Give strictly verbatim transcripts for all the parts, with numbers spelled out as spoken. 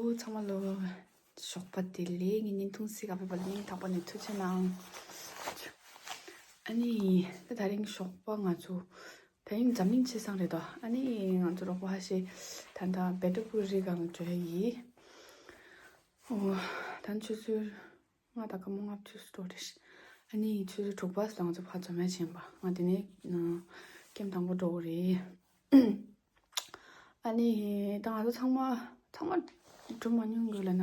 ཨོ་ཚང་མ་ལོ། ཞོགས་པ་བདེ་ལེགས། ངའི་བརྙན་ཐུང་གཟིགས་ག་ཕེབས་པ་ལ་སྙིང་ཐག་པ་ནས་ཐུགས་རྗེ་གནང་། ཨ་ནི་ད་དེ་རིང་ཞོགས་པ་ང་ཚོ་དེ་རིང་འཛམ་གླིང་ཆེ་སང་རེད་དོ། ཨ་ནི་ང་ཚོ་རོགས་པ་ཧ་ཤེ་ད་ད་བེ་ཏྲ་པུ་རི་སྒང་ལ་འགྲོ་ཡ་ཡིན། ཨོ་ད་ཆུ་ཚོད་ལྔ་དང་སྐར་མ་ལྔ་བཅུ་ཙམ་འགྲོ་རེད། ཨ་ནི་ཆུ་ཚོད་དྲུག་པ་ཙམ་ང་ཚོ་ཕར་འཛོམས་ཡ་ཕྱིན་པ། ང་དེ་ནས་ཀེམ་དང་པོ་འགྲོ་གི་རེད། ཨ་ནི་ད་ང་ཚོ་ཚང་མ་ཚང་མ་འགྲོ་མ་མྱོང་གི་ལ་ན།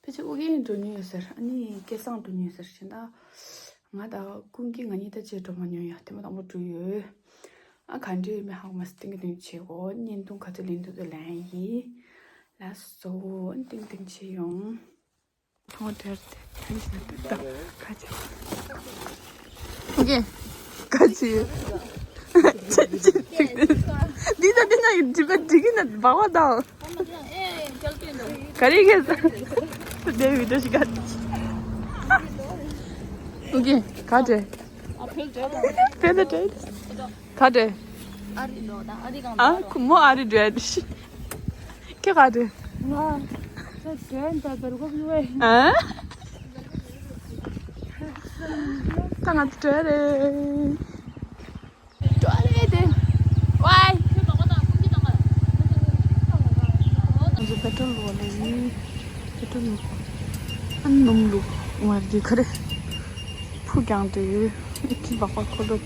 ཕལ་ཆེར་ཨུ་རྒྱན་འགྲོ་མྱོང་ཡོད་ཟེར། ཨ་ནི་སྐལ་བཟང་འགྲོ་མྱོང་ཡོད་ཟེར། གཞན་དག་ང་དང་ཀུན་གྱིས་ང་གཉིས་ད་ཅིག་འགྲོ་མ་མྱོང་ཡ། ཐེངས་མ་དང་པོ་འགྲོ་ཡོད། ཨ་ག་འདྲ་ཡོད་མེད་ཧ་གོ་མ་སོང་། ཏིང་ཏིང་བྱེད་དགོས། བརྙན་ཐུང་ག་ཚོད་ལེན་ཐུབ་ཚོད་ལེན་ཡིན། ལགས་སོ། ཨ་ནི་ཏིང་ཏིང་བྱེད་ཡོང་། ཐོང་དེར་དེ་ཐན་ཞིག་ཏུ་ད་ཁ་ཆེ། ཨོ་ཀེ། ཁ་ཆེ། འདི་ད་འདི་ན་ཡིན་འདི་པ་འདི་གི་ན་བ་བ་དང་། ག་རེ་གེ་ས། དེ་བི་ཌིའོ་ཞིག་ག་ཨོ་ཀེ། ག་དེ། ཕེ་དེ་དེ། ག་དེ། ཨ་རི་ལོ་ད་ཨ་རི་གང་ཨ་ཁུ་མོ་ཨ་རི་འགྲོ་ཡ་དེ་ཤི། ཁྱེད་ག་དེ། ང་ད་དྲན་ད་དར་གོ་ཡོད། ཨ། ད་ང་ཚོ་འགྲོ་ཡ་རེད། འགྲོ་ཡ་རེད་དེ། ཝའི། ང་ཚོ་པེ་ཏྲོལ་འོག་ལ་ཡིན། པེ་ཏྲོལ་འོག་ཨ་ནི་ནུམ་ལུག་མར་གྱི་ཁ་རེ། ཕུ་རྒྱང་དུ་ཡོད། ཁྱི་སྦག་སྦག་ཁོ་ལོ།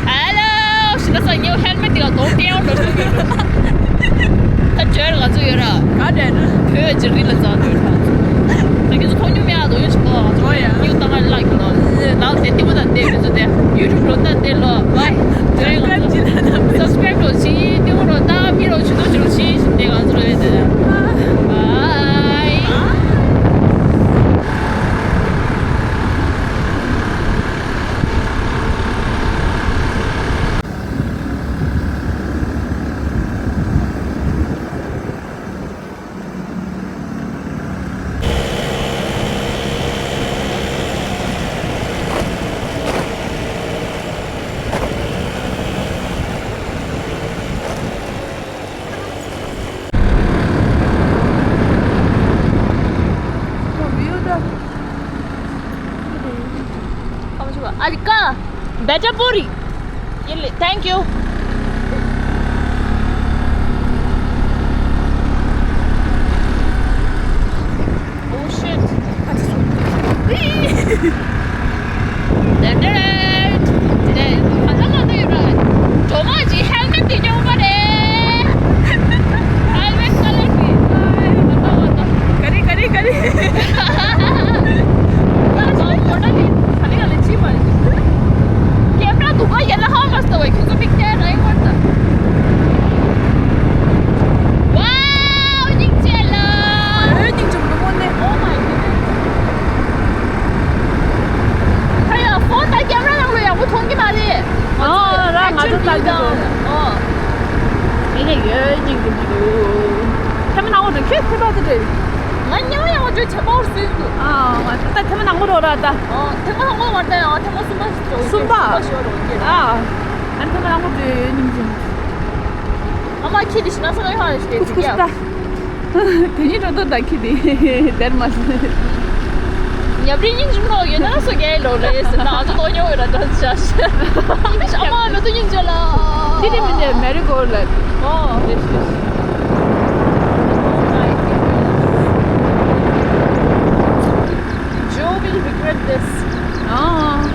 Hello, ཤི་ད་ས་ཉེ་བོ་ཧེལ་མེ་ཊི་དེ་ལ་གདོང་སྐྱེ་ཡོང་འགྲོ་ཤོག་གི། ད་བྲོས་ང་ཚོ་ཡོད་ར། ག་འདྲ་ན། བོད་ཅི་རི་ལ་ཙང་འདོད་ཐང་། ད་ཁྱེད་ཚོ་མཐོང་མྱོང་མེད་ཨ། དོ་ཡོད་ཞིག་གོ། ཨོ་ཡ། ཡུ་ད་ང་ལག་གི་ལོ། ལག་དེ་ཏི་མོ་ད་དེ་བེ་ཚོ་དེ་ཡུ་ཊུབ་ལོ་ད་དེ་ལོ། བའི། དེ་ང་ཚོ་སབ་སི་ཀ་རེབ་ལོ་ཅི་ཏི་མོ་རོ་ད་མི་རོ་ཆུ་དོ་ཆུ་རོ་ཅི་ཞིག་དེ་ང་ཚོ་རོ་ཡོད་དེ། བའི། ཨ་རི་ཀ། བེ་ཏྲ་པུ་རི། ཡིན་ལེ། Thank you. Oh shit. དེ་འདྲ་རེད། དེ་ག་ལ་ལ་ནི་ར། གྲོ་མ་ཇི་ཧེལ་མེ་ཊི་དེ་ཉོ་མ་རེད། ཧེལ་མེ་ཊི་ཀ་ལར་གི། ག་རེ་ག་རེ་ག་རེ། ང་ཚོ་ཧོ་ཊལ་ནི་ག་ལེ་ག་ལེ་ཅི་མ་རེད། ཀེམ་ར་འདུག་ག་ཡ་ལ་ཧ་མ་སྟ་བའི་ཁྱོད་ཚོ་པིག་ཅར་ར་ཡོང་བར་ད། ཝའོ་སྙིང་རྗེ་ལ། ཨོ་སྙིང་རྗེ་མོ་ནི། Oh my goodness. ད་ཡ་ཕོན་དང་ཀེམ་ར་ནང་ལ་ཡག་པོ་མཐོང་གི་མ་རེད། ཨོ་ར་ང་ཚོ་ལྟ་རྒྱུ་འདུག་ཨོ། མི་ལ་ཡོད་སྙིང་རྗེ་མོ་འདུག་ཐེ་མ་ནང་འོ་དུ་ཁྱོད་ཐེ་པ་དུ་འདྲ། ང་ཉལ་ཡང་འོ་དུ་ཆེ་པོར་སུས་འདུག་ཨ་ང་ད་ཐེ་མ་ནང་འོ་ར་ད། ཨོ་ཐེ་མ་ནང་འོ་མ་ད་ཡང་ཐེ་མ་གསུམ་པ་ཞིག་འགྲོ་གི། གསུམ་པ། གསུམ་པ་ཞིག་འགྲོ་གི། ཨ་ཨ་ཐེ་མ་ནང་འོ་དུ་སྙིང་རྗེ་མོ། ཨ་མ་ཁྱི་དེ་ཤི་ན་ས་ལ་ཡང་ཧ་ལས་ཤི་དེ་ཤི་ཀུ་ཤི་ད། དེ་ཉིད་འགྲོ་དོ་ད་ཁྱི་དེ་དེར་མ་སོང་། ཉབ་རི་སྙིང་རྗེ་མོ་ཡོད་ན་སོ་རྒྱལ་ལོ་ལ་ཡོད་ཟེར་ན་ང་ཚོ་ཏོ་ཉོ་ཡོད་ར་ད་ཤ་ཤ། ཨ་མ་མེ་ཏོ་སྙིང་རྗེ་ལ། དེ་དེ་མིན་ནས་མེ་རི་གོལ་ལ། ཨོ། Joe will regret this. ཨོ།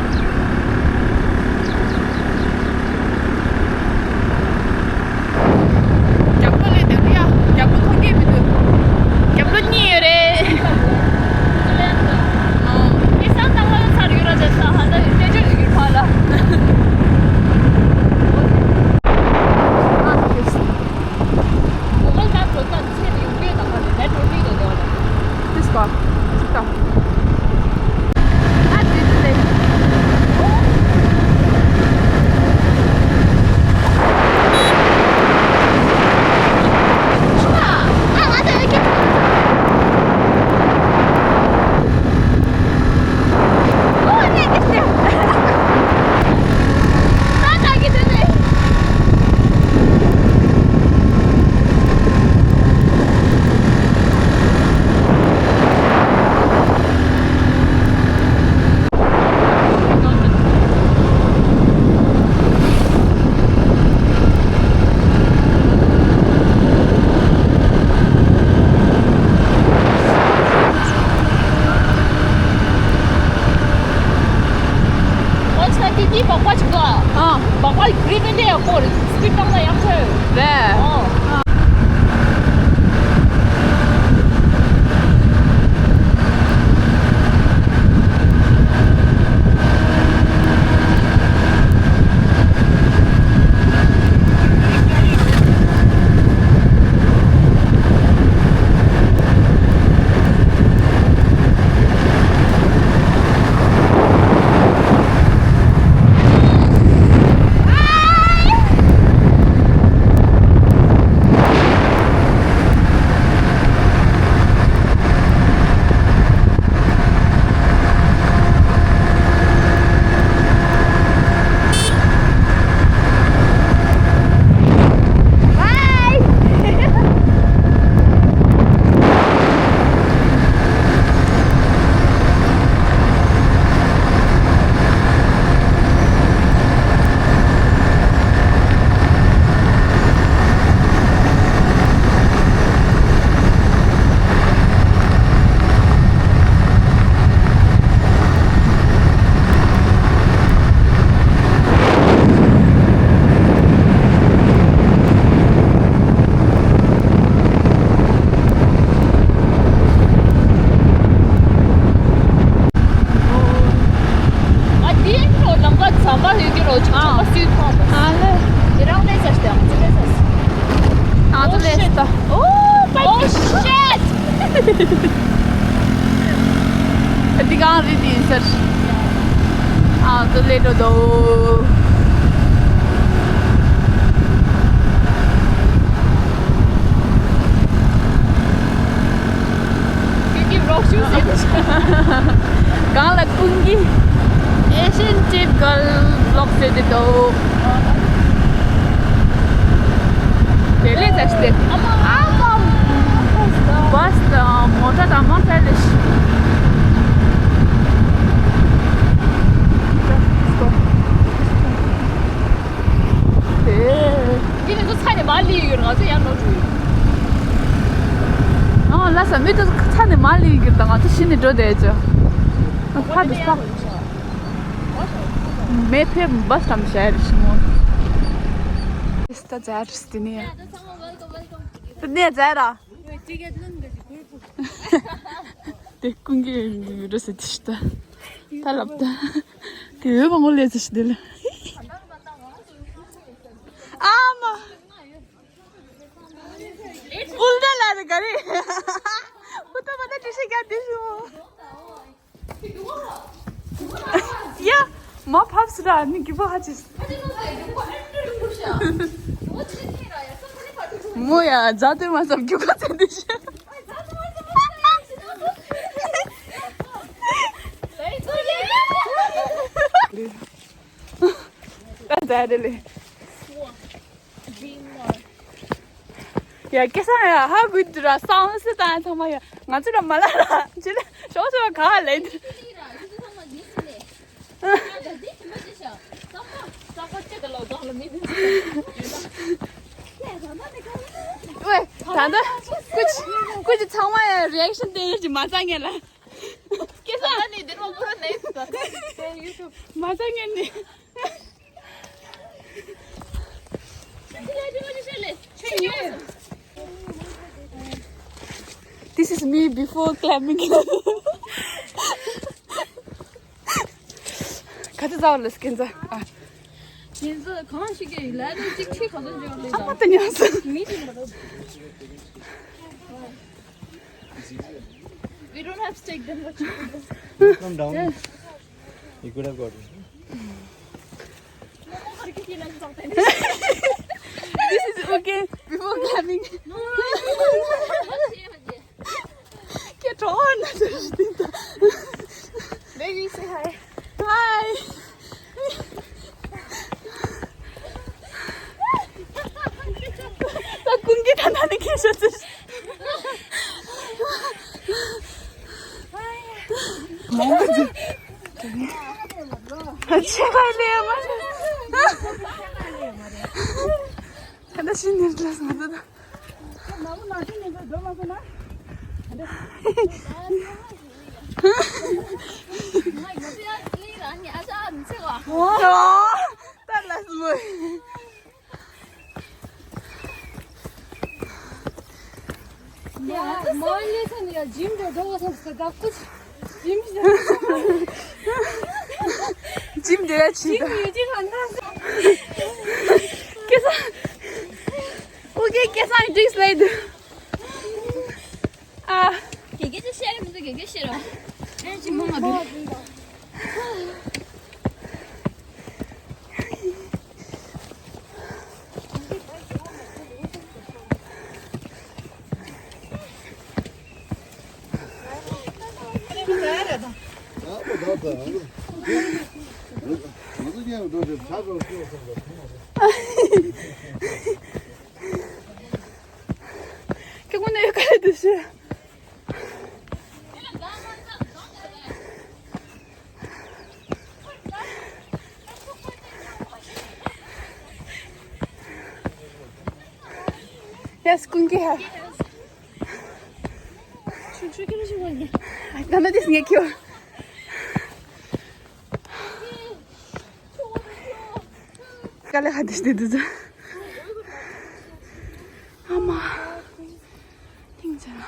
རྒྱབ་ལོགས་ལས་དེ་ཡ། རྒྱབ་ལོགས་མཐོང་གི་མི་འདུག་རྒྱབ་ལོགས་གཉིས་ཡོད་རེད། ཨོ། ཨེ་སང་དང་ལ་ཚར་ཡོད་ར་ཟེར་ས་ཧ་ད་ཡོད་དེ་ཅོ་ཡོད་ཕ་ལ། Oh my Oh, shit! འདི་གང་རེད་དེ་ཟེར། ཨ་ཙི་ལེ་འགྲོ་དོ། ཀི་ཀི་རོགས་ཞུ་ཟེར། གང་ལ་ཀུན་གྱི་Asian trip girl vlog ཟེར་དེ་འདུག་དེ་ལས་ཚར་ཏེ། ཨ་མ། ཨ་མ། བཱས་དང་མོ་ཊ་དང་མ་ཊ་ལས། དེ། དེ་ནི་ཚོ་ཚ་ནས་མར་ལུས་ཡོད། ང་ཚོ་ཡར་ལོག་འགྲོ་ཡོད། ཨ་ལ་ས་མི་ཚོ་ཚ་ནས་མར་ལུས་ཡོད། ད་ང་ཚོ་གཞི་ནས་འགྲོ་བསྡད་ཅོ། ཕ་དུ་ས། མེ་ཕེ་བཱས་ཊམ་ཤར་ཤི་མོ། ཨིས་ཏ་ཛར་སི་ཏི་ནི། ཏི་ནི་ཛར་ར། དེ་ཀུན་གྱི་རུ་སི་ཏི་ཤི་ཏ། ད་ལབ་ད། དེ་འོས་མང་པོ་ལས་ཚེ་ཤི་དེ་ལ། ཨ་མ། ཨུལ་ཏ་ལ་རེ་ག་རེ། ཨུ་ཏ་མ་ཏ་ཏི་ཤི་ག་དེ་ཤི་མོ། ཡ། མ་ཕབ་སི་ར་ནི་གི་པོ་ཧ་ཅིས། མོ་ཡ་རྫ་སྟོད་མ་སབ་རྒྱུ་ག་ཚད་འདི་ཤི། ད་ད་རེ་ལེ། ཡ་སྐལ་བཟང་ཡ་ཧ་གོ་འདུག་ར། སང་སི་དང་ཚང་མ་ཡ་ང་ཚོ་ར་མ་ལ་ར་ཅི་ལ་ཤོག་ཤོག་ག་ལེ་འདུག་ཝེ། ད་ལྟ་ཀུ་ཅི་ཀུ་ཅི་ཚང་མ་ཡ་རི་ཨེག་ཤན་དེ་ཅི་མ་ཚང་ངེ་ལ། སྐལ་བཟང་ནི་འདིར་མ་ཁོ་ར་ནས་མ་ཚང་ངེ་ནི། This is me before climbing. ག་ཚོད་ཚ་བ་ལ་སྐྱེན་ཚ། ཨ། སྐྱེན་ཚ་གང་ཞིག་གི་ལ་དུ་གཅིག་ཁྲི་ག་ཚོད་འཇོག་ལེ། ཨ་མ་ད་ཉམས་སོ། མི་དེ་མ་རོ། We don't have steak, then what you do? Come down. You could have got it. This is okay before climbing. Get on. Baby, say hi. Hi. ད་ཀུན་གྱི་ད་ན་ནི་ཁྱེད་ཤོད་ཚེ། མོང་གི་ཆེ་ཁ་ལེ་མ་ད་ད་ཤི་ནི་ལ་སང་ད་ད། ད་ལ་སི་མོ། ཡ་མོ་ལེ་ས་ནི་ཡ་ཇིམ་དུ་འགྲོ་བ་སོང་ས་བདག་པོ་ཇིམ་ཇིམ་དེ་ལ་ཇིམ་ཕྱིན་ཡོད་ཅི་ཧན་ད་སྐལ་བཟང་། ཨོ་ཀེ་སྐལ་བཟང་ཌིང་སི་ལེ་དུ། ཨ། དགེ་རྒན་ཅིག་བཤད་རེད་མི་འདུག་དགེ་རྒན་བཤད་རོགས། ཨེ་ཅི་མོ་མ་འདུག་ཁྱེད་ཀུན་ནས་ཡོད་ག་རེ་འདུག་ཞུ། Yes, ཀུན་གྱི་ཧ། ད་ནི་དེ་སྙེག་ཁྱོད། དཀའ་ལས་ཁག་དེ་ཞིག་འདུག་ཟེར། ཨ་མ། སྙིང་རྗེ་ལ།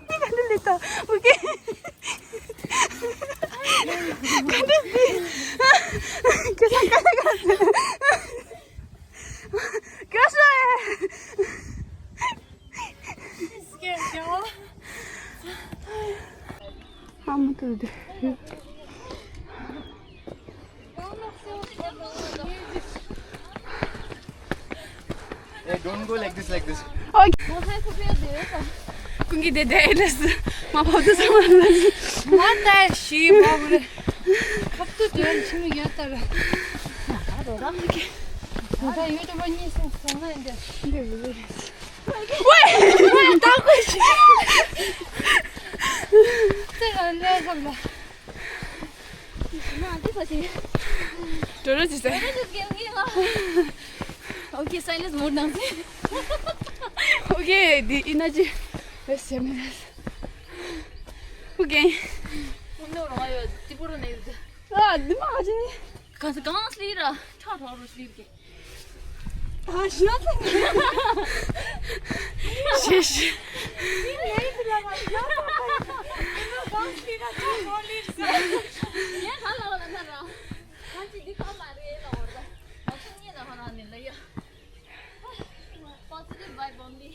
ནི་ག་འདྲ་ལས་ད། ཨོ་ཀེ། ག་འདྲ་འདི། ཁྱེད་ཚང་དཀའ་ལས་ཁག་ཟེར། སྐྱོ་ཤོས་ཡ། ཨ་མ་ཏུ་དེ། Hey, don't go like this, like this. ཨོ། ཁོང་གིས་དེ་དེ་ལས་མ་བབས་དུས་ཙམ་པ་ལ། ང་ད་ཤི་བབས་རེད། ཁབ་ཏུ་དོན་ཆི་མི་ཡོད་ད་ར། ད་ད་ཡོད་དུ་མ་གཉིས་སོང་སོང་ན་འདི་འདི་བུ་རེད། ཝེ། ད་ཁོ་ཤི། ཙེ་ག་ལས་ཁབ་ལ། འགྲོ་རོགས་བྱེད་ཟེར། Okay, silence mode ནང་ཟིན། Okay, the energy. Let's say, okay. ཨ། འདི་མ་ཨ་ཅེ། གང་ས་གང་སླེབས་ར། ཁྲག་ཁྲག་རུ་སླེབས་ཀྱི། ད་ཤི་ན་ཚང་གི། ཤེས་ཤེས། Positive vibe only.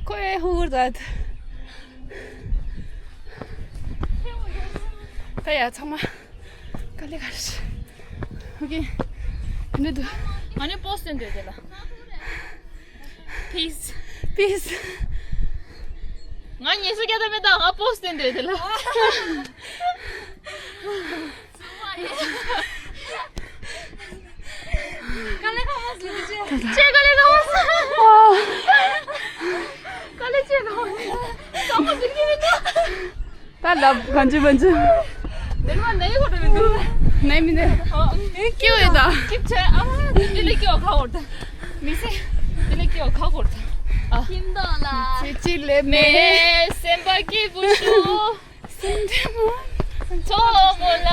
ཁོ་ཨེ་ཧུར་ད། ད་ཡ་ཚང་མ་དཀའ་ལས་ཁག་རེད། ཨོ་ཀེ། འདི་འདུག་ང་ནི་པོ་སི་འདོད་དེ་ལ། Peace. Peace. ང་ཉེས་སུ་སྐྱ་ད་མེད་ད་ང་པོ་སི་འདོད་དེ་ལ། དཀའ་ལས་ཁག་པོ་ཟེར་གྱི་ཆེ། ཆེ་དཀའ་ལས་ཁག་པོ་ཟེར། དཀའ་ལས་ཆེ་ཁག་པོ་ཟེར། ཁག་པོ་ཟེར་གྱི་མི་འདུག་ད་ལབ་གང་ཅི་མ་ཅི། དེ་མ་ནའི་ཁོ་ཏོ་མི་འདུག་ནའི་མི་འདུག་ཨ། སྐྱིད་ཡོད་ད། སྐྱིད་ཆེ། ཨ་མ་དེ་ལས་སྐྱིད་ཁག་པོ་ད། མི་སེ། དེ་ལས་སྐྱིད་ཁག་པོ་ད། ཨ། ཁྱིམ་ཐོག་ལ། ཚེ་གཅིག་ལས་མེད། མེད་སེམས་པ་སྐྱིད་པོ་ཞུ། སེམས་ཁྲལ་མ། ཐོག་མོ་ལ།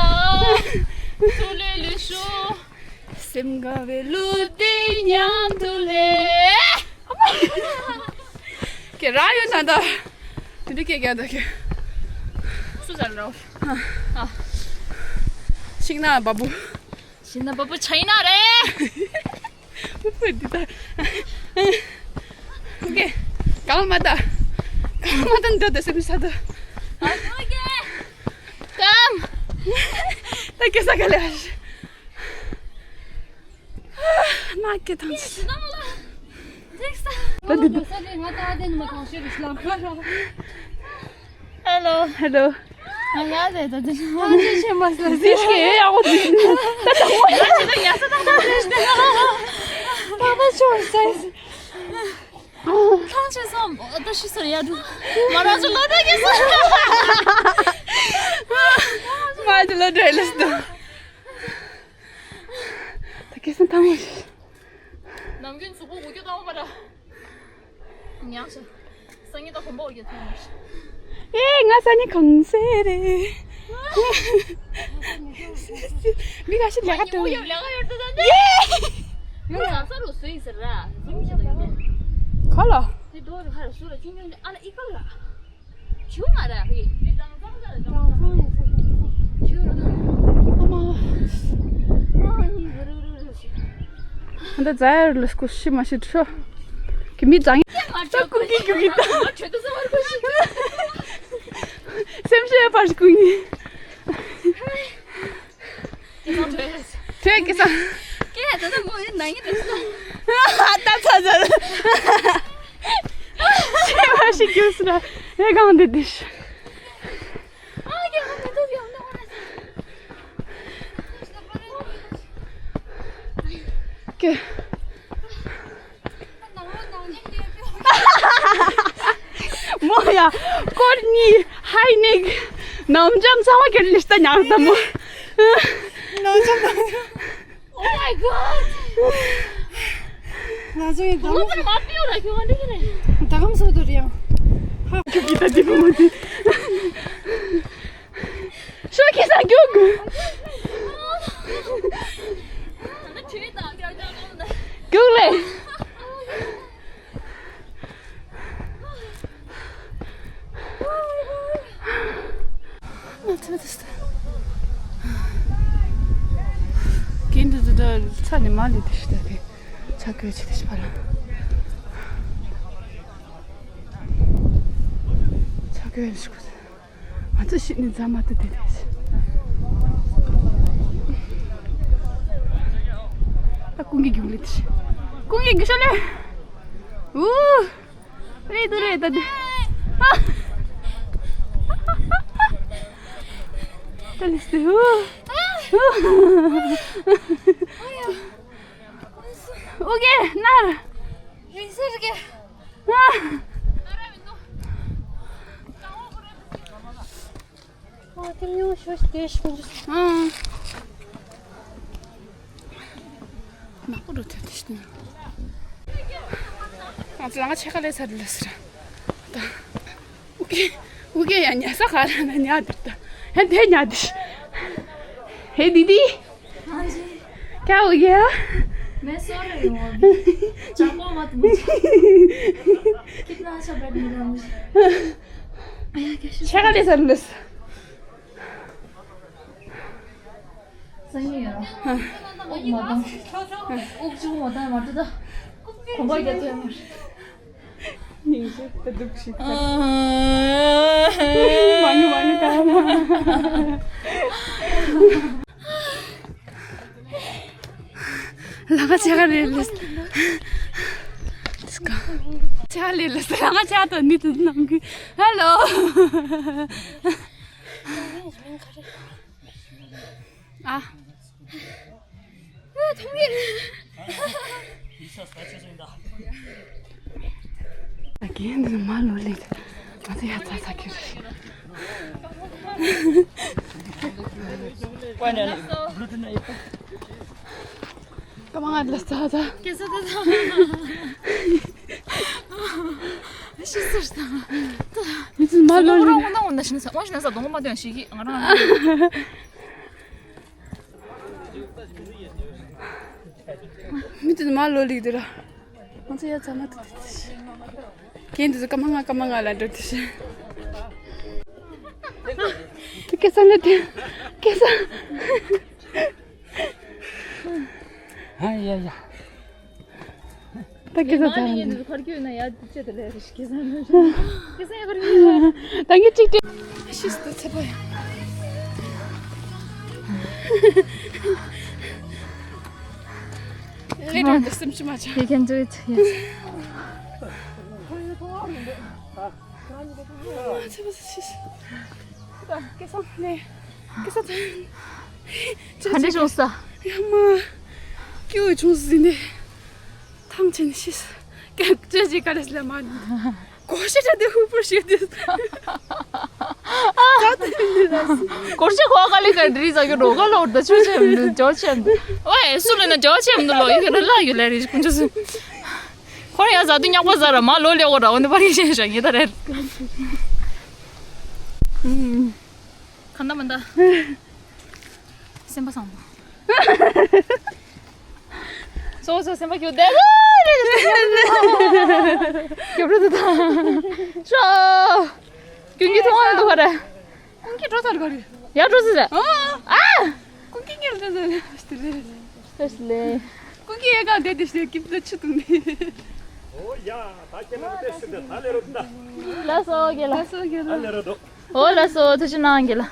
ཐུགས་ལུས་ལུས་ཞུ། སེམས་དགའ་བའི་གླུ་དེ་མཉམ་དུ་ལེན། ཁྱེད་རང་ཡོད་ན་ད། དེ་འདྲ་སྐད་རྒྱག་ད་ཁྱེད། སུ་ཟ་ལོ། ཨ། ཤིང་ནགས་བ་སྤུ། ཤིང་ནགས་བ་སྤུ་ཆ་ཡིན་ན་རེད། ཨུ་ཕུ་འདི་ད། ཨོ་ཀེ། གང་མ་ད། གང་མ་ད་འདོད་ད་སེམས་ས་ད། ཨོ་ཀེ། གང་། ད་སྐྱེ་ས་ག་ལེ། ན་སྐྱེ་ཐང་ཆེ། ད་འདི་ད། Hello. Hello. ང་ཡ་རེད་ད་དེ། ང་ཅི་བྱེད་མ་སོང་། ཟིག་གེ་ཡག་པོ་འདུག་ད་ད་ཡ་ཅི་ད་ཡ་ས་ད་ད་རེད་ད། ད་ད་ཆོག་ས་ཡིན། ཐང་ཆད་སོང་། ད་ཤི་སོང་ཡ་འགྲོ། མ་ར་ཅི་ལོ་ད་གེ་སོང་། མ་ཅི་ལོ་འདྲེ་ལེས་ད། ད་གེ་སོང་ཐང་མོ་ཤི། ནམ་རྒྱུན་གཟུགས་པོ་འུ་སྐྱོ་བཏང་བ་ར། ཉག་ཤ། སང་ཉིན་ད་གོམ་པ་འུ་སྐྱོ་ཐོན་མ་ཤ། ཨེ་ང་སང་ཉིན་གང་སེ་རེད། མི་ཁ་ཤས་ལས་ཀ་ཉིན་མོ་ཡོད་ལས་ཀ་ཡོད་ད་ད་ད། ཡེ། ང་ལ་ས་རུ་སུ་ཡིན་ཟེར་ར། གཟུགས་ཤ་ད་ཡོད་མེད། ག་ལ། དེ་དོ་རུ་ཧ་ར་སུ་ར་ཆུང་ཆུང་ཨ་ལ་ཨི་ཀ་ལ། ཆུ་མ་ར་ཧི། ཆུ་ར། ཨ་མ། ཨ་ནི་རུ་རུ་རུ་རུ་ཤི། ཨ་ད་ཛ་ཡར་ལ་སྐུ་ཤི་མ་ཤི་ཁྲོ། གི་མི་ཙང་། ཙ་ཀུ་ཀི་ཀུ་ཀི་ད། ང་ཆོས་དུ་ཟ་བར་གོ་ཤི། སེམས་ཤེས་པར་ཀུ་ཉི། ཁྱེད་ཀྱི་ས། ཀྱེ་ད་ད་མོ་ཡིན་ན་ཡིན་དུ་ས། ད་ཚ་ཚ། ཤེས་པ་ཞིག་རྒྱུགས་སོང་། ཨེ་གང་འདི་འདི་ཤི། ཀེ། མོ་ཡ། ཀོར་ནི་ཧའི་ནིག་ནམ་ཇམ་ཚང་མ་ཀེར་ལིས་ཏ་ཉག་ད་མོ། ནམ་ཇམ། Oh my god! ང་ཚོའི་ད་ལོ་ཙམ་མ་ཕེའུ་ར་ཁྱོད་ང་འདྲ་ཁྱོད་རེད། ད་གམ་སོ་དུ་རེད་ཡང་། ཧ། ཁྱོད་ཀྱིས་ད་འདི་མོ་མ་འདི། ཤོ་ཁྱེད་སང་རྒྱུག་རྒྱུག་ལེ། ང་ཚོ་དེ་ས། གན་དུ་དུ་ད་ཚ་ནི་མ་ལི་དེ་ཤི་ད་དེ་ཚ་གོས་ཆེ་དེ་ཤི་པ་ལ། ཚ་གོས་ལ་ཤི་གོ། ང་ཚོ་ཤི་ནི་ཛ་མ་ཏི་དེ་དེ་ཤི། ད་ཀུང་གི་རྒྱུག་ལེ་དེ་ཤི། ཀུང་གི་རྒྱུག་ཤོ་ལེ། ཨུ། རེད་འདུག་རེད་ད་འདི། ཨ། ད་ལིས་ཏེ། ཨུ། ཨུ་གེ་ནར། རིང་སེ་རི་གེ། ཨ། ཨ། དེ་ཉུང་ཤོས་དེ་ཤོས། ཨང་། ནག་པོ་འགྲོ་ཐུབ་དེ་ཤི་ན། ང་ཚོ་ལ་ང་ཆེ་ཁ་ལས་ཚར་ལ་ཟེར། ད། ཨུ་ཀེ། ཨུ་ཀེ་ཡ་ཉ་ས་ག་ར་ན་ཉ་དེ་ད། ཧེ་དེ་ཉ་དེ་ཤི། ཧེ་དི་དི། हाँ जी। क्या हो गया? मैं सो रही हूँ अभी। चापो मत मुझे। कितना अच्छा बेड मिला मुझे। आया क्या शुक्र। ཆེ་ཁ་ལས་ཚར་ལ་ཟེར། སང་ཉིན་ཡོད། དབུགས་མ་བཏང་། དབུགས་གཅིག་པུ་མ་བཏང་མ་གཏོགས་ད། གོམ་པ་རྒྱག་ཐུབ་ཡོད་མ་རེད། སྙིང་རྗེ་ད་སྡུག་ཞིག་ད། མ་ངུ་མ་ངུ་ད། ལ་ཁ་ཆེ་ཁ་ལས་ལས། ཆེ་ཁ་ལས་ལས་ལ་ཁ་ཆེ་ཁ་ད་ནི་དུ་ནང་གི། ཧེ་ལོ། ཨ། ཨ། ཐོང་ཡིན། ཨ། རྒན་འདི་མ་ལོ་ལེགས། ང་ཚོ་ཡ་ཚ་ཚ་ཁྱེར། ཀ་མ་ང་ལ་ཚ་ཚ། ཀེ་ས་ཚ་ཚ། ཤི་ཟེར་ས། མི་ཚོ་མ་ལོ་ལེགས། ང་རང་ང་ན་ཤི་ན་ས་ང་ཤི་ན་ས་གདོང་མ་དོན་ཤི་གི་ང་རང་། མི་དེ་ཚོ་མ་ལོ་ལེགས་དེ་ར། ང་ཚོ་ཡ་ཚ་མ་ཐུབ་དེ་ཤི། ཁྱེད་འདི་ཚོ་ཀ་མ་ང་ཀ་མ་ང་ལ་འགྲོ་དེ་ཤི། དེ་སྐད་ས་ལ་དེ། སྐད་ས། ཨ་ཡ་ཡ། ད་སྐད་ས་ཚ་རེད། ཁར་ཁྱོད་ན་ཡ་དུ་ཅེ་དུ་ལེ་རེ་ཤི་སྐད་ས་ན་སྐད་ས་ཡ་ཁར་ཁྱོད། ད་ངས་གཅིག་སྟེ། ཤིས་ཏུ་ཚེ་པོ་ཡ། ལེ་རེ་འདི་སེམས་ཅི་མ་ཆ། You can do it, yes. ཚེ་པོ་ཤིས། ད་སྐད་ས་ནས། སྐད་ས་ཚ། ག་འདྲ་བྱུང་ས། ཡ་མ། སྐྱིད་པོ་བྱུང་ཟིན་ནས། ཐང་ཆེན་ཤིས། སྐད་ཅེ་ཅེ་ག་རེ་ལ་མ་ནི། གོ་ཤེས་ཆ་དེ་ཧུ་པུར་ཤེས་དེ། ད་དེ་ནི་ལ་སི། གོ་ཤེས་གོ་ག་ལི་ག་འདྲི་ས་གི་རོ་ག་ལོར་ད་ཆུ་ཆེམ་འདུ་ཇོ་ཆེམ་འདུ། ཨོའེ་སུ་ལ་ན་ཇོ་ཆེམ་འདུ་ལོ་ཡི་ག་ལ་ལ་ཡུ་ལ་རི་ཀུན་ཆུ་སུ། ཁོ་ཡ་ཟ་དུ་ཉག་པ་ཟ་ར་མ་ལོ་ལེ་འོ་ར་འོ་ནི་པ་རི་ཤེས་ཤ་ཡི་ད་རེད། ཁ་འདའ་མ་འདའ། སེམས་པ་བཟང་པོ། སོ་སོ་སེམས་པ་སྐྱོ་བསྡད་རེད། སྐྱོ་བྲོ་དུ་དང་། ཤོ། ཀུན་གྱི་མཐོང་བ་འདུག་ག་རེད། ཀུན་གྱི་འགྲོ་ཚར་ག་རེད། ཡར་འགྲོ་ཚར་རེད། ཨ། ཨ། ཀུན་གྱི་ངེར་འགྲོ་ཚར་རེད། ལེ། ཀུན་གྱི་ཡ་ག་བསྡད་དེ་ཤེས་ཀྱི་ད་ཆུ་བཏུང་ནས། ཨོ་ཡ། ད་ཁྱེད་རང་བསྡད་ཤི་ད་ད་ལེ་རོ་ད། ལགས་སོ་རྒན་ལགས། ལགས་སོ་རྒན་ལགས། ད་ལེ་རོ་དོ། ཨོ་ལགས་སོ་ཐུགས་རྗེ་གནང་རྒན་ལགས།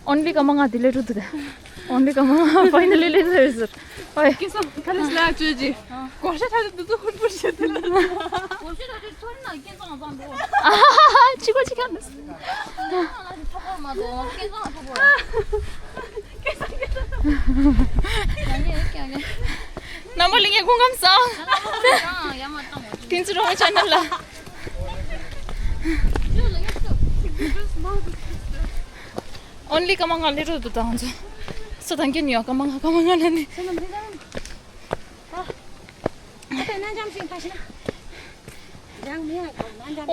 Only ཀ་མ་ང་དེ་ལས་ཐུབ་ཏུ་དེ། Only ཀ་མ་ང་finally ལས་ཐུབ་ཟེར། ཨོའི། སྐལ་བཟང་ཁ་ལས་ལ་བཅོས་ཀྱི། གོ་ཤ་ཁྲག་ཏུ་ཏུ་ཧུར་པུར་བྱེད་དུ་ལ། གོ་ཤ་ཁྲག་ཏུ་ཚོར་ན་སྐལ་བཟང་བཟང་འགྲོ། ཨ་ཧ་ཧ་ཧ། ཅི་གོ་ཅི་ཁ་ནས། ཐོག་པར་མ་གཏོགས་སྐལ་བཟང་ཐོག་པར། སྐལ་བཟང་སྐལ་བཟང་། ཡ་ཡ་ཡ་ཡ། རྣམ་པ་ལྷན་རྒྱས་སྐུ་ཁམས་བཟང་། ཡ་མ་བཏང་བ། ཏིན་ཙི་རོང་ཆེ་ནལ་ལ། ཨོན་ལི་ཀ་མ་ང་ལེ་རོ་དུ་དང་ཚོ། སོ་དང་གི་ནི་ཡོ་ཀ་མ་ང་ཀ་མ་ང་ལ་ནི།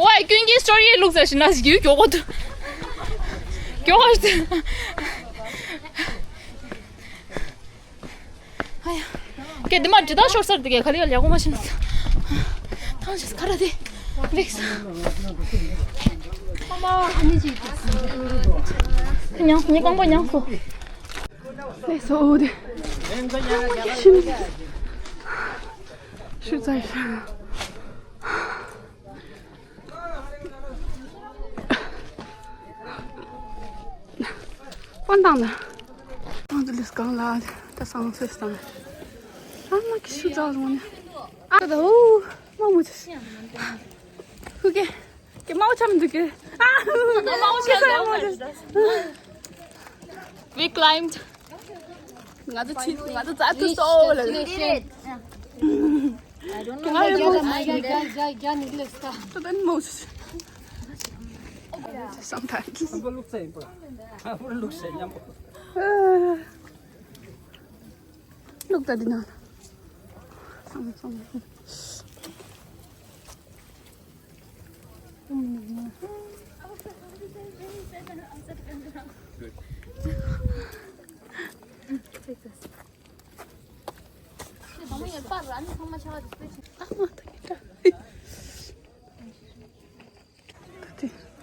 ཝའི་ཀུན་གྱི་སི་ཊོ་རི་ལུག་ཟ་ཞིག་ན་ཞིག་ཡུ་མགྱོགས་པོ་འདུག་མགྱོགས་པོ་འདུག་ཨ་ཡ། ཀེ་འདི་མ་འདྲི་དག་ཤོར་སར་འདུག་གེ་ག་ལེ་ག་ལེ་ཡག་པོ་མ་ཤེས་ན། ཐང་ཆད་ཁ་ར་དེ། ལེགས། ཉང་ཉི་རྐང་པ་ཉང་སོ། ལེགས་སོ་དེ། ཤིན། ཤུ་ཙ་ཡི། པན་དང་ན། ཏང་ཙི་ལིས་གང་ལ་ད་སང་སེ་སྟང་། ཨ་མ་ཁི་ཤུ་ཙ་རུང་ནི། ཨ་ད་འོ་མ་མོ་ཅི། ཧུ་ཀེ། ཀེ་མའོ་ཆམ་འདུག་གེ། ཨ་མའོ་ཆམ་འདུག་གེ། We climbed. ང་ཚོ་ཆི་ང་ཚོ་རྩ་ཏུ་སོ་ལ། I don't know. ང་ཡོད་མོ། རྒྱ་རྒྱ་རྒྱ་རྒྱ་ནི་ལས་ཀ། ཏུ་ཏན་མོ། Sometimes. ལུག་ད་འདི་ན། སང་སང་།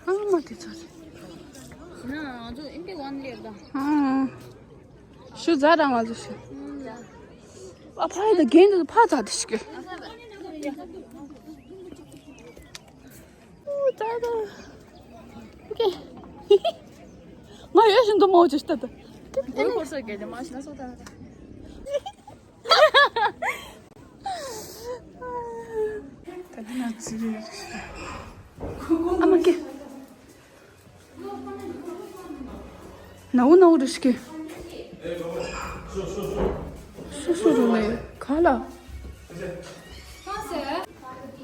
ཨ་མ་དེ་ཚོ་རེད། ང་ཚོ་ཨིན་པའི་ཝན་ལེབ་ད། ཨང་། ཤུ་ཛ་རང་ང་ཚོ་ཤུ། ཨ་ཕ་ཡི་ད་རྒན་དུ་ཕ་ཛ་དེ་ཤི་གི། ཨུ་ཛ་ད། ཨོ་ཀེ། ང་ཡོད་བཞིན་དུ་མོ་ཅི་ཤི་ད་ད། འོ་ཁོར་སོ་གེ་དེ་མ་ཤི་ན་སོ་ད། ད་དེ་ན་ཙི་རེ་རེ་ཤི། ཨ་མ་ཀེ། ནའུ་ནའུ་རེ་ཤི་ཀེ། སུ་སུ་རུ་ལེ་ག་ལ།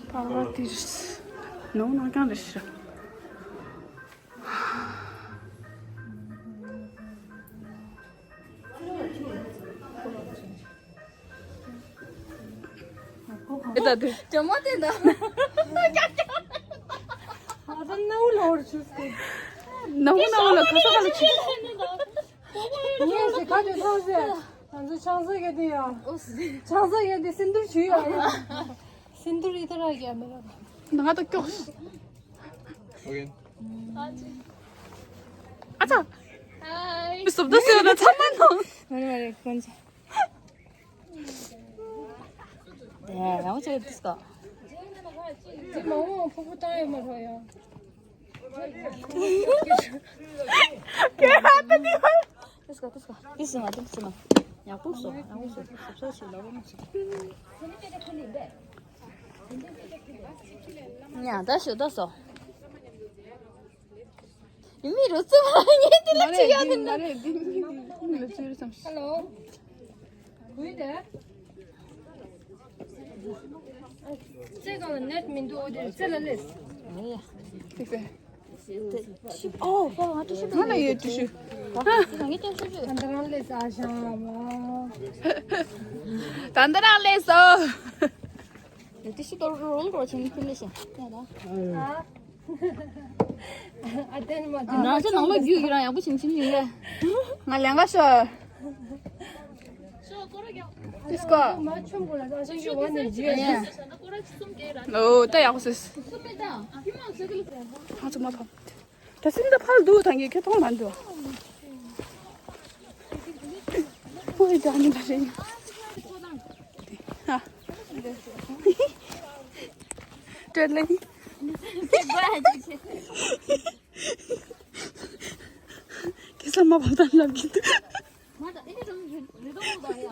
པ་ར་ཏི་རེ་ཤི། ནའུ་ནའུ་ཀྱང་རེ་ཤི། ཨེ་ད་དེ། ཇོ་མོ་དེ་འདྲ། ཨ་ད་ནའུ་ལོར་ཆུ་སྐད། ནའུ་ནའུ་ལ་ཁ་ས་ཁ་ལ་ཆུ། ངས་ཟེར་ཁ་ཆུ་ཐང་ཟེར། ང་ཚོ་ཆང་ས་ག་དེ་ཡ། ཆང་ས་ག་དེ་སིན་དུར་ཆུ་ཡ། སིན་དུར་ཡི་ད་ར་ག་མེ་ར། ང་ད་ཀྱོག་ཨ་ཙ། ཧའི། མི་སུབ་ད་སེ་ན་ཚ་མ་ནོ། མ་རེད་མ་རེད་ཀོན་ཆ། ཡ་ཡང་ཆེ་དིས་ཀ། ཅི་མ་འོང་ཕུ་བོ་བཏང་ཡོད་མ་རོ་ཡ། ཀེ་ཧ་ཏ་དི་ཧ། དིས་ཀ་དིས་ཀ་དིས་ཀ་དིས་ཀ་ཡག་པོ་སོ་ཡག་པོ་སོ་སོ་སོ་ལ་བོ་མ་ཆེ། ཉ་ད་ཤོད་ད་སོ། མི་རུ་ཙུ་མ་ངེ་དེ་ལ་ཆི་ཡ་དེ་ན། ཧ་ལོ། གུའི་དེ། ཙེ་གང་ལ་ནེཊ་མི་འདུག་ཨོ་དེ་ཙེ་ལ་ལེས། ཨོ། ང་ལ་ཡོད་ཀྲི་ཤུ། ང་ལ་ཡོད་ཀྲི་ཤུ། ད་ལྟ་རང་ལེས་ཨ་ཞང་མ། ད་ལྟ་རང་ལེས་སོ། ཡོད་ཀྲི་ཤུ་ཏོ་རོལ་རོལ་ཆེན་ཕུལ་ལེ་ཤ། ཨ། ཨ་དེན་མ་དེན་མ། ང་ཚོ་ནང་ལོགས་རྒྱུགས་ཡོད་རང་ཡག་པོ་བྱིན་བྱིན་ཡོད་རེད། ང་ལེན་ག་ཤོག་དིས་ཀོ། མ་ཆུམ་པོ་ལ་ས་ཞིག་ཞུ་བ་ནས་རྒྱུ་ཡ། ཨོ་ད་ཡག་པོ་སོས། ང་ཚོ་མ་ཕམ། ད་སིན་ད་ཕར་འདུག་ད་ངས་ཁྱེད་མཐོང་མ་འདུག་ཨོ་ཡ་ད་ནི་ད་རེད། ཧ། སྤྲད་ལེ། ཁྱེད་ཚང་མ་བབ་དང་ལབ་ཀྱི་འདུག་མ་ད་ཨེ་ནི་རང་རེ་རེ་དོ་མོ་ད་ཡ།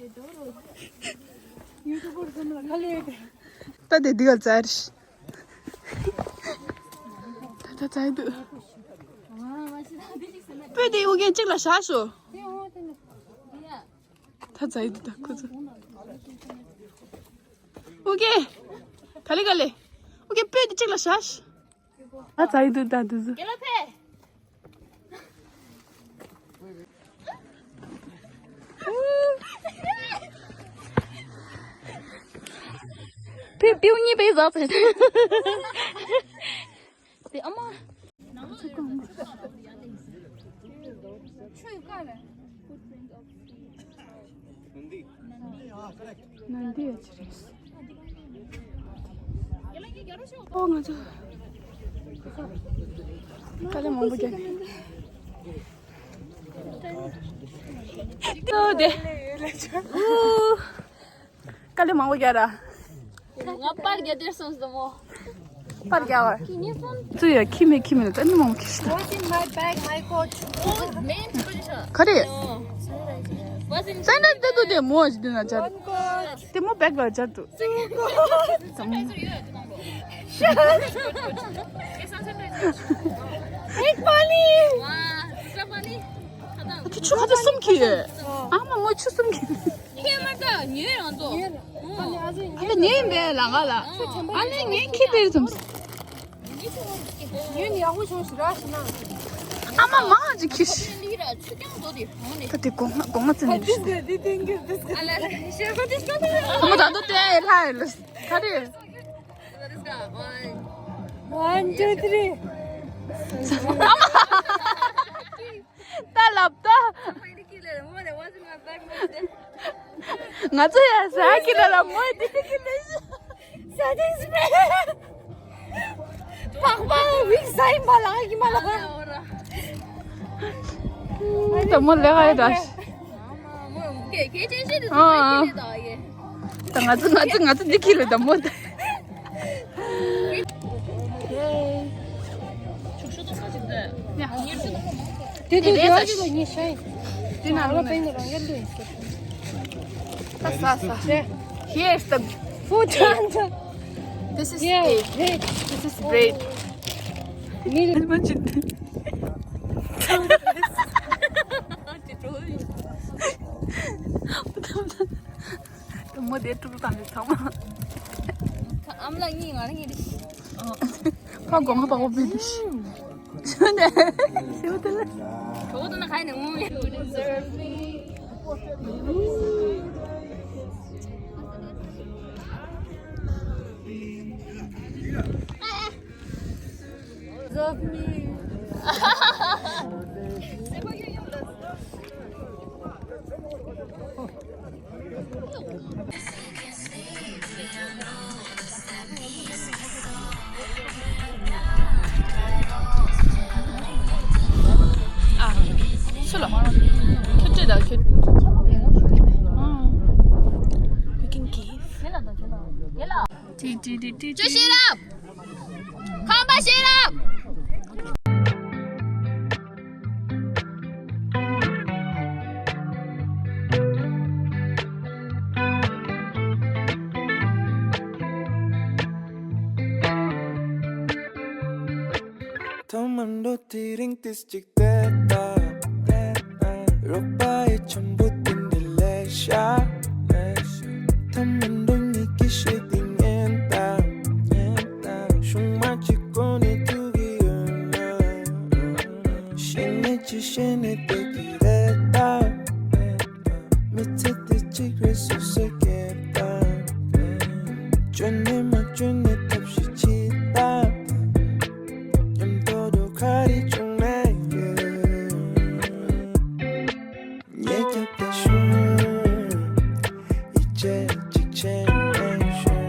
ད་དེ་འདི་ག་ཙར། ད་ད་ཙར་འདུག་སྤོས་དེ་ཨུ་རྒྱན་གཅིག་ལ་བཞག་ཤོག་ད་ཙར་འདུག་ད་ཁོ་ཚོ། ཨུ་རྒྱན། ད་ལི་ག་ལེ། ཨུ་རྒྱན་སྤོས་དེ་གཅིག་ལ་བཞག་ཤོག་ད་ཙར་འདུག་ད་འདུག་ཟེར། རྒན་ལགས་ཕེབས། ཕེབས། པིའུ་གཉིས་པའི་ཟག་ཚེ། དེ་ཨ་མ། ནན་དི་ཡ་ཅི་རེད། ཨོ་ང་ཚོ་དཀའ་ལས་མང་པོ་བརྒྱབ། ཏོ་དེ། ཨུ། དཀའ་ལས་མང་པོ་བརྒྱབ་ར། ང་པར་རྒྱག་དེར་སོང་སོང་མོ། པར་རྒྱག་བར། ཁྱི་ངན་སོང་། ཙུ་ཡ་ཁྱི་མེད་ཁྱི་མེད་ལ་ད་ནི་མང་པོ་ཁྱི་ཤི་ད། What's in my bag, my coat? Oh, man, ག་རེ། What's in ད་ནི་ད་དུ་དེ་མོ་ཞིག་དེ་ན་ཅར། One coat. དེ་མོ་བེག་ལ་ཅར་དུ། Two coat. Big money. ཁྱི་ཆུ་ཁ་ཚ་གསུམ་ཁྱི་ཡོད། ཨ་མ་མོ་ཆུ་གསུམ་ཁྱི། ཁྱེད་མ་ད་ཉོས་རང་ཚོ། ཨ་ལེ་ཉེ་ཡིན་པས་ལ་ང་ལ། ཨ་ལེ་ངས་ཁྱི་དེར་ཙམ། ཉོས་ནི་ཡག་པོ་བྱུང་ཞིག་ར་ཞིག་ན། ཨ་མ་མང་ཅིག་ཁྱི་ཤི། ད་དེ་སྒོ་ང་སྒོ་ང་ཙི་ནས་རེད། ཨ་མ་ད་དུ་དེ་ལྷ་ཡོད་ལ་ག་རེ། One, two, three. ད་ལབ་ད། ང་ཚོ་ཡ་ཟ་གི་ལ་ལ་མོ་དེ་དེ་གི་ལ་ཟ་དེ་སི་པེ། པགས་པ་བིག་ཟ་ཡིན་པ་ལ་གི་མ་ལ། ད་མོ་ལེ་ག་ཡི་ད། ད་ང་ཚོ་ང་ཚོ་ང་ཚོ་འདི་ཁྱི་ལ་ད་མོ་ད། དེ་དེ་དེ་ཡོད་ཀྱི་ལ་ཉེ་ཤ་ཡིན། དེ་ན་ལོ་པེན་རང་ཡར་ལུས་ཡིན་ཟེར། ད་ས་ས། Here's the food. This is yeah, it. This is bread. མི་མ་ཅི། ད་མོ་དེ་ཀྲུག་ཀྲུག་བཏང་ནས་ཚང་མ། ཨམ་ལགས་གཉིས་ང་རང་གཉིས་རེད། ཕ་གོང་མ་པགས་པ་སྤུན་དེ་ཤི། ཤི་ནས་ཤི་བ་དེ་ལ། གྲོགས་དེ་ན་ཁ་ནས་ངུ་མེད། Love me. ཨ། སུ་ལ། ཁྱོད་ཀྱིས་ད་ཁྱོད། ཨ། You can give. ཏི་ཏི་ཏི་ཏི་ཏི། བཅུ་ཤེས་རབ། ཁམས་པ་ཤེས་རབ། ཐོག་མར་འགྲོ་དེ་རིང་ཏིས་གཅིག་བལྟས་ད། རོགས་པ་ཡི་འཆམ་པོ་དེ་འདི་ལས་ཤ། ཐ་མ་འགྲོ་ཉིད་ཀྱི་ཤེས་དེ་ཉན་ད། ཉན་ད། ཤུང་མ་གཅིག་གོ་ནས་ཐུག་གི་ཡོད་ན། ཤེས་ནས་ཅི་ཤེས་ནས་བསྡད་ཀྱི་རེད་ད། མི་ཚེ་འདི་གཅིག་རེད་སོ་སོས་སྐྱེལ་ད། བཅོས་ནས་མ་བཅོས་ནས་ཐབས་ཤེས་བྱེད་ད། མཉམ་དུ་འགྲོ་ག་རེ་བྱུང་ན་ཡོད། ཉེ་རྒྱབ་ཏུ་ཤོག་ཡིད་ཆེས་གཅིག་བྱས་ནས་ཤོག་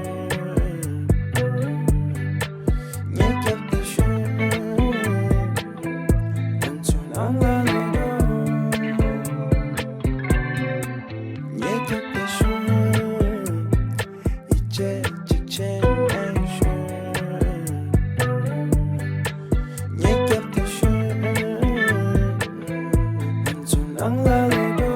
ཉེ་རྒྱབ་ཏུ་ཤོག་ང་ཚོ་ནང་ལ་ལོག་ཉེ་རྒྱབ་ཏུ་ཤོག་ཡིད་ཆེས་གཅིག་བྱས་ནས་ཤོག་ཉེ་རྒྱབ་ཏུ་ཤོག་ང་ཚོ་ནང་ལ་ལོག་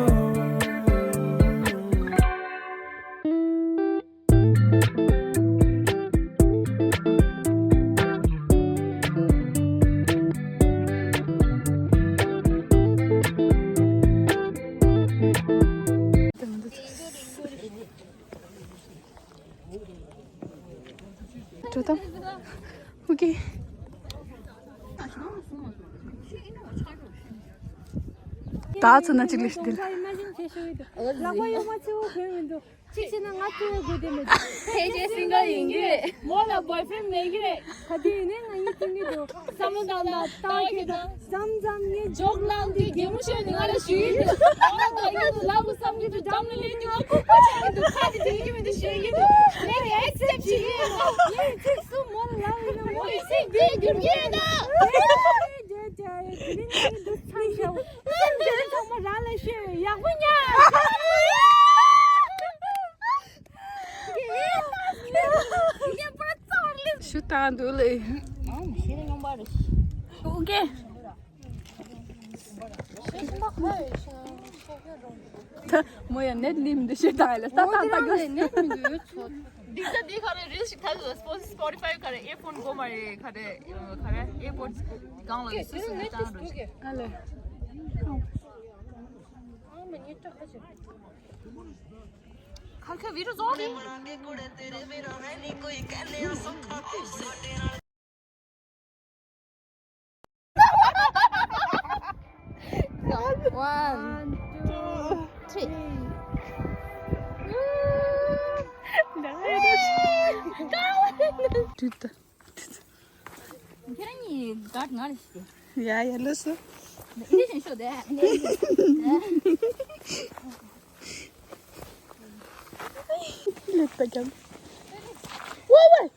འགྲོ་དང་། ཨོ་ཀེ། ད་ཚོ་ན་གཅིག་ལས་འདི་ལ། ལག་པ་ཡོད་མ་ཚེ་འོ་གོན་མི་འདུག་གཅིག་བྱས་ན་ང་ཚོའི་དགོས་དེ་མེད། ཕལ་ཆེར་སིང་གལ་ཡིན་གྱི་རེད། མོ་ལ་བོའི་ཕྲེན་མེད་ཀྱི་རེད། ག་དུས་ཡིན་ནའི་ང་གཉིས་བསྟུན་གྱི་འདུག་བསམ་བློ་བཏང་དང་བཏང་གི་འདུག་མཚམས་མཚམས་ངས་འཇོག་ལངས་ཏེ་གད་མོ་ཤོར་ནས་ང་ལ་ཞུས་ཡིན། ང་དང་ཡིན་དུ་ལབ་བསམ་གྱི་འདུག་འགྲམ་ལ་སླེབས་དུས་ང་ཁུག་པ་ཆགས་ཀྱི་འདུག་ཁ་དེ་དྲན་གྱི་མི་འདུག་ཞུས་ཀྱི་འདུག་ངས་ཨེག་སེབ་བྱེད་ཀྱི་ཡིན། ངས་ཚིག་གསུམ་མོ་ལ་ལབ་ཡིན་ན་མོ་ཡི་ཚིག་དེ་འགྱུར་གྱི་ཡོད་ན། ཨེ་ཇེ་ཇེ་དེ་རིང་ངའི་འདུག་ཚང་ཤོག་སེམས་ཅན་ཚང་མ་རང་ལ་ཤོད། ཡག་པོ་ཉར། ཞུ་དང་འདུག་ལེ། ཨོ་ཀེ། ད་མོ་ཡང་ནེཊ་ལིམ་འདི་ཞུ་དང་ལེ། ད་ད་ད་གོ། འདི་ད་འདི་ག་རེ་རིལ་ཞིག་ཐལ་ལ་སྤོ་སི་པོ་ཊི་ཕའི་ག་རེ་ཨེར་ཕོན་གོ་མ་རེད། ག་རེ་ག་རེ་ཨེར་པོ་ཌི་སྒང་ལ་སུ་སུ་ནས་བཏང་འགྲོ་ཞིག་ཨ་ལེ། ཁ་ཁ་བི་རུ་ཛོ་ནི། One, two, three. ཁྱེད་རང་གཉིས་ག་ང་ལ་ཞིག་ཡ་ཡ་ལོས་སོ། ཨིན་ལིཤ་ཤོད་དེ། ལེགས་པ་ཀྱང་། ཝའི་ཝའི།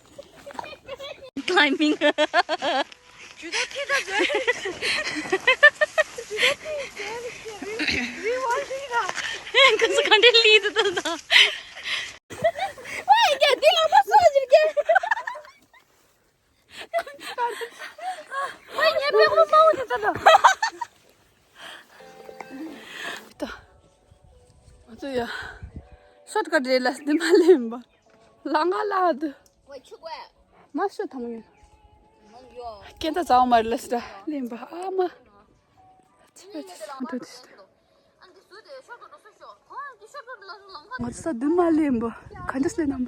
Climbing. ཇུ་ད་ཐི་ད་ཇོ། ཇུ་ད་ཐི་ཇོ། རི་ཝར་ཐི་ད། ཁ་སང་ག་འདྲ་ལི་ད་ད་ད། ཝའི་ཀྱ་དེ་ལ་མ་སོ་ཇིར་ཀྱ། ཝའི་ངའི་པད་ཁོ་མང་བོ་དེ་ད་ད། ད། ང་ཚོ་ཡ། ཤོ་ཊི་ཀཊ་རེད་ལ་འདི་མ་ལེན་པ། ལ་ང་ལ་དུ། ཝའི་ཆུ་ཀ་ཝའི། མ་ཤོ་ཐམ་ཡོད། ཡོ། སྐད་ད་ཚ་བ་མ་རེད་ལ་སི་ད་ལེན་པ་ཨ་མ། ཚེ་བ་ཚེ་སང་འགྲོ་དུ་ཤི་ད། ང་ཚོ་ས་འདི་མ་ལེན་པ། ག་འདྲ་སི་ལེན་ནམ།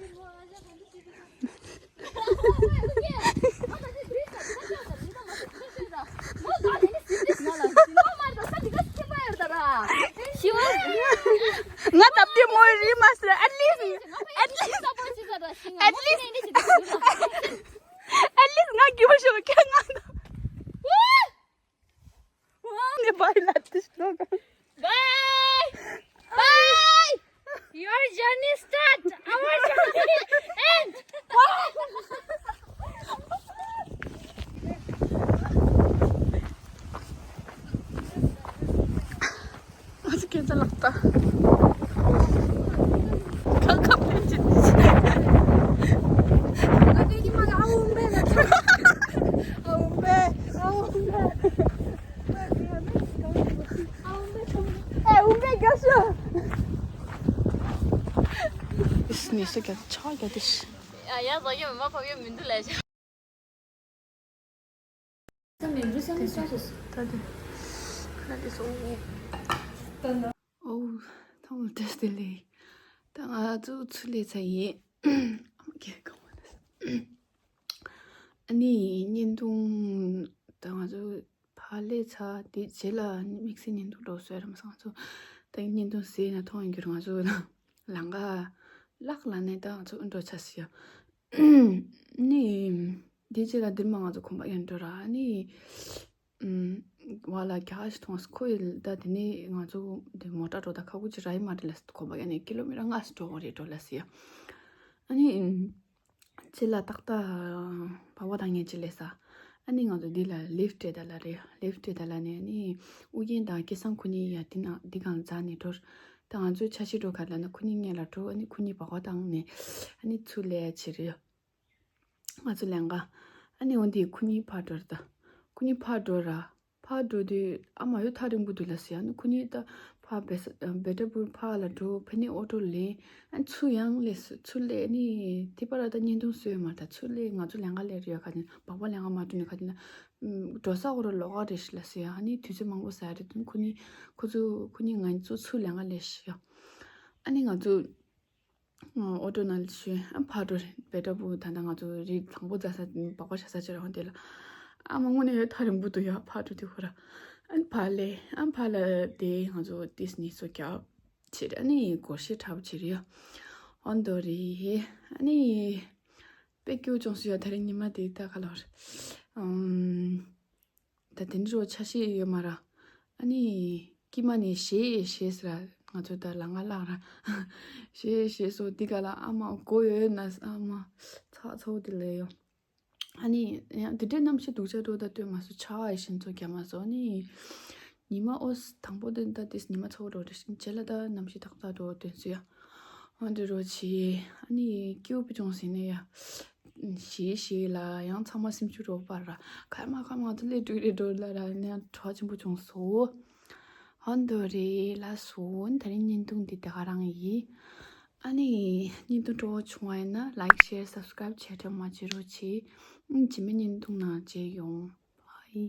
ང་སྟབས་བདེ་མོ་རེད་མ་ཟེར། at least at least at least at least ང་གི་མ་ཤོག་ཁྱེད་ང་ནས་བའི་ལ་དེ་ཤོག Bye! Bye! Your journey start, our journey end! ང་ཚོ་ཁྱེད་ཚོ་ལག་ད། ཁ་ཁ་ཕན་ཅིག་ང་དེ་གི་མ་ལ་ཨ་འུམ་པའི་ལ་ཨ་འུམ་པའི་ཨ་འུམ་པའི། ཨ་འུམ་པའི་རྒྱབ་ཤོག་ཨིས་ནི་སུ་ག་ཆ་ག་དེ་ཤི། ཡ་ཡ་ཟ་གི་མ་ཕབ་ཡ་མི་འདུག་ལས་ཤག་ད་དེ་ཁ་དེ་སོ། ཨོ། ཐང་ལ་ཏེས་ཏེ་ལེ། ད་ང་ཚོ་ཚུར་ལས་ཚ་ཡིན། ཨ་མ་སྐད་གང་བ་ལ། ཨ་ནི་བརྙན་ཐུང་ད་ང་ཚོ་ཕར་ལས་ཚ་དེ་རྗེས་ལ་དམིགས་བསལ་བརྙན་ཐུང་འགྲོ་སོས་རམ་སང་ཚོ། ད་བརྙན་ཐུང་ཟེར་ན་མཐོང་ཡོང་གི་རེད། ང་ཚོ་ལང་ག་ལག་ལ་ནས་ད་ང་ཚོ་འགྲོ་ཆ་སི་ཡ། ནི། དེ་རྗེས་ལ་འདིར་མ་ང་ཚོ་གོམ་པ་ཡན་འགྲོ་ར་ནི། ཨུམ། བ་ལ་རྒྱ་གར་ཞིག་མཐོང་སོང་། ཁོ་ཡི་ད་དེ་ནས་ང་ཚོ་དེ་མོ་ཊ་འགྲོ་ད་ཁ་ཁུ་ཅི་ར་ཡི་མ་འདྲ་ལ་གོམ་པ་ཡན་ནས་ཀི་ལོ་མི་ཊར་ལྔ་ཙམ་འགྲོ་བ་རེད་འགྲོ་ལ་སི་ཡ། ཨ་ནི། ཅི་ལ་ཏག་ཏག་བ་བ་དང་ངས་ཅི་ལས་ས། ཨ་ནི་ང་ཚོ་འདི་ལ་ལིཕ་སྤྲད་ད་ལ་རེད། ལིཕ་སྤྲད་ད་ལ་ནས་ཨ་ནི་ཨུ་རྒྱན་དང་སྐལ་བཟང་ཁོ་གཉིས་ཡ་དེ་ན་འདི་གང་འཛག་ནས་འགྲོ། ད་ང་ཚོའི་ཆ་ཤས་འགྲོ་ག་ལ་ན་ཁོ་གཉིས་སྔོན་ལ་འགྲོ། ཨ་ནི་ཁོ་གཉིས་བ་བ་དང་ནས་ཨ་ནི་ཚུར་ལས་ཡ་ཆི་རེད། ང་ཚོ་ལེན་ག་ཨ་ནི་འོན་ཏེ་ཁོ་གཉིས་ཕར་འགྲོ་ར་ད། ཁོ་གཉིས་ཕར་འགྲོ་ར། ཕར་འགྲོ་དུས་ཨ་མ་ཡོད་ཐག་རིང་པོ་འདུག་ལ་ཟེར། ཨ་ནི་ཁོ་གཉིས་ད་ཕར་བེ་ས་བེ་ཏྲ་པུར་ཕར་ལ་འགྲོ། ཕ་ནི་ཨོ་ཊོ་ལེན། ཨ་ནི་ཚུར་ཡང་ལས་སུ་ཚུར་ལས་ནི་དེ་པར་ད་བརྙན་ཐུང་བཟོས་མ་ད་ཚུར་ལས་ང་ཚོ་ལེན་ག་ལས་རེད་ཡ། ག་དེ་ན་བག་པ་ལེན་ག་མ་འགྲོ་ནི་ག་དེ་ན་འགྲོ་ས་འོ་ར་ལོག་ག་རེད་ཤི་ལ་ཟེར། ཨ་ནི་དུས་ཚོད་མང་པོ་ཟ་རེད་དུ་ཁོ་གཉིས་ཁོ་ཚོ་ཁོ་གཉིས་ང་ཚོ་ཚུར་ལེན་ག་ལས་ཤི་ཡ། ཨ་ནི་ང་ཚོ། ཨོ་ཊོ་ནང་ལ་ཞུས། ཨ་ཕར་འགྲོ་རེད། བེ་ཏྲ་བུ་ད་ལྟ་ང་ཚོ་རི་དང་པོ་འཛེག་ས་སྦག་སྦག་བཞག་ས་ཅིག་རེད་དེ་ལ། ཨ་མ་དངོས་གནས་ཡ་ཐག་རིང་པོ་འདུག་ཡ། ཕར་འགྲོ་དུས་ཁོ་ར། ཨ་ཕར་ལ་ཨ་ཕར་ལ་དེ་ང་ཚོ་ཏིས་ནི་སོ་རྒྱབ་བྱས་རེད། ཨ་ནི་སྒོར་གཞས་འཁྲབ་བྱས་རེད་ཡ། ཨོ་འདོ་རེད། ཨ་ནི་དཔེ་སྐྱིད་པོ་བྱུང་སོང་ཡ། དེ་རིང་ཉི་མ་དེ་ད་ག་ལོར། ཨམ། ད་དེ་འདྲ་བོ་ཆ་ཤས་ཡོད་མ་རེད། ཨ་ནི་དཀྱིལ་མ་ནས་གཞས་གཞས་ཟེར་ར། ང་ཚོ་ད་ལ་ང་ལག་ར། གཞས་གཞས་སོ་འདི་ག་ལ་ཨ་མ་གོ་ཡོད་ན་ཨ་མ་ཚ་ཚ་བོ་དེ་ལས་ཡོད། ཨ་ནི་ཡང་དེ་འདྲའི་གནམ་གཤིས་སྡུག་ཅག་འགྲོ་ད་སྟོན་མ་སོང་། ཆར་པ་ཡི་ཞིང་ཚོ་རྒྱབ་མ་སོང་། ཨ་ནི་ཉི་མ་ཨོ་དང་པོ་དེ་ད་དེ་ཉི་མ་ཚ་བོ་འགྲོ་རེད། རྗེས་ལ་ད་གནམ་གཤིས་ཏག་ཏག་འགྲོ་སྟོན་སོང་ཡ། ཨ་འདྲ་རོ་ཆེ། ཨ་ནི་སྐྱིད་པོ་བྱུང་ཟིན་ནས་ཡ། གཞས་གཞས་ལ་ཡང་ཚང་མ་སེམས་ཤུགས་རོགས་པ་ར། ཁ་མ་ཁ་མ་ཚོ་ལས་དྲུག་རེ་འགྲོ་ལ་ར་ནས་གྲོགས་ཆེན་པོ་བྱུང་སོ། ཧོན་དོ་རེ་ལ་སོ། ད་རིང་བརྙན་ཐུང་འདི་དེ་ག་རང་ཡིན། ཨ་ནི་བརྙན་ཐུང་སྤྲོ་བོ་བྱུང་བ་ཡིན་ན་ལའིཀ་ཤེར་སབ་སི་ཀ་རའིབ་བྱས་རེ་མ་བརྗེད་རོགས་བྱེད། རྗེས་མའི་བརྙན་ཐུང་ནང་མཇལ་ཡོང་། བྷའི།